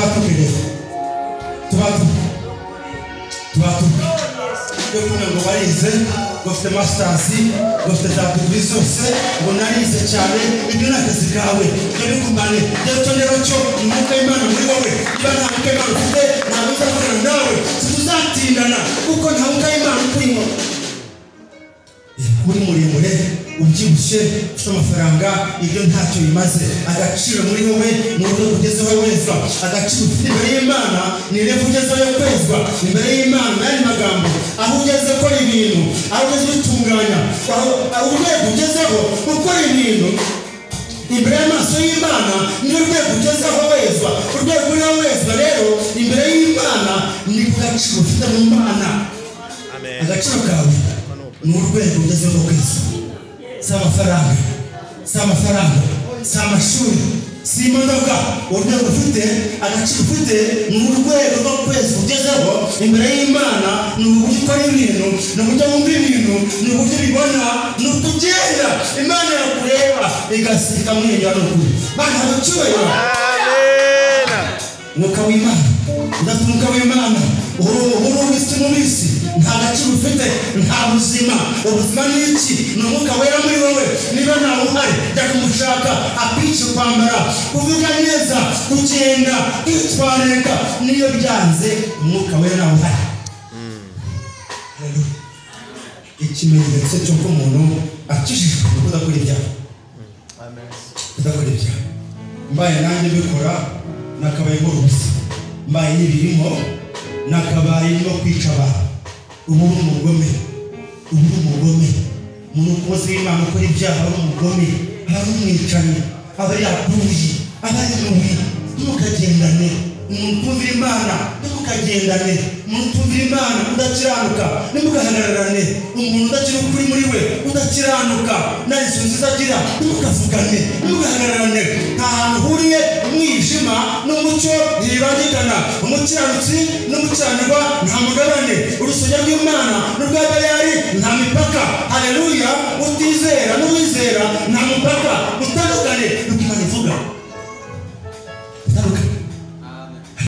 Tubatuke rero, tubatuke, tubatuke. Yo kuvuga ngo warize, ngo ufite masters, ngo ufite za degree zose, ngo narize cyane, ibyo ni akazi kawe, ibyo bigumane. Rero cyo rero cyo umwuka w'Imana muri wowe, niba nta mwuka w'Imana ufite ntabwo uzavugana nawe, ntituzatindana kuko nta mwuka w'Imana ukurimo. Uri muremure, ubyibushye, ufite amafaranga, ibyo ntacyo bimaze. Agaciro muri wowe ni urwego ugezeho wezwa. Agaciro ufite imbere y'Imana ni irembo ugezeho yo kwezwa imbere y'Imana. Mu yandi magambo, aho ugeze ukora ibintu, aho ugeze ubitunganya, aho urwego ugezeho ukora ibintu imbere y'amaso y'Imana ni urwego ugezeho wezwa. Urwego uriho wezwa rero imbere y'Imana ni ku gaciro ufite mu Mana. Agaciro kawe ni urwego ugezeho kwezwa. Si amafaranga, si amafaranga, si amashuri, si imodoka. Urwego ufite, agaciro ufite ni urwego rwo kwezwa ugezeho imbere y'Imana. Ni uburyo ukora ibintu, ni uburyo wumva ibintu, ni uburyo ubibona, ni uko ugenda Imana yakureba igaseka ikamwenyura. Ni ukuri Mana icyubahiro. Umwuka w'Imana, udafite umwuka w'Imana uri isi mu bisi, nta gaciro ufite, nta buzima. Ubuzima ni iki? Ni umwuka wera muri wowe. Niba ntawe uhari, jya kumushaka akwice kwambara, kuvuga neza, kugenda, kwitwararika. Niyo byanze umwuka wera ntawe uhari. Ikimenyetso cy'uko umuntu akijijwe ni kudakora ibyaha. Kudakora ibyaha. Mbaye nanjye mbikora nakabaye nkora ubusa, mbaye n'ibirimo nakabaye no kwica abantu. Ubu uri umugome, ubu uri umugome. Umuntu ukoze w'Imana ukora ibyaha ari umugome, aba ari umwicanyi, aba yaguye, aba ari mubi. Ntimukagendane. Umuntu utumvira Imana ntimukagendane. Umuntu utumvira Imana udakiranuka ntimugahagararane. Umuntu udakira ukuri muri we, udakiranuka nta ngeso nziza agira, ntimukavugane, ntimugahagararane. Nta hantu uhuriye umwijima n'umucyo ntibibangikana. Umukiranutsi n'umukiranirwa nta mugabane. Urusengero rw'Imana n'urwa Bayali nta mipaka. Haleluya.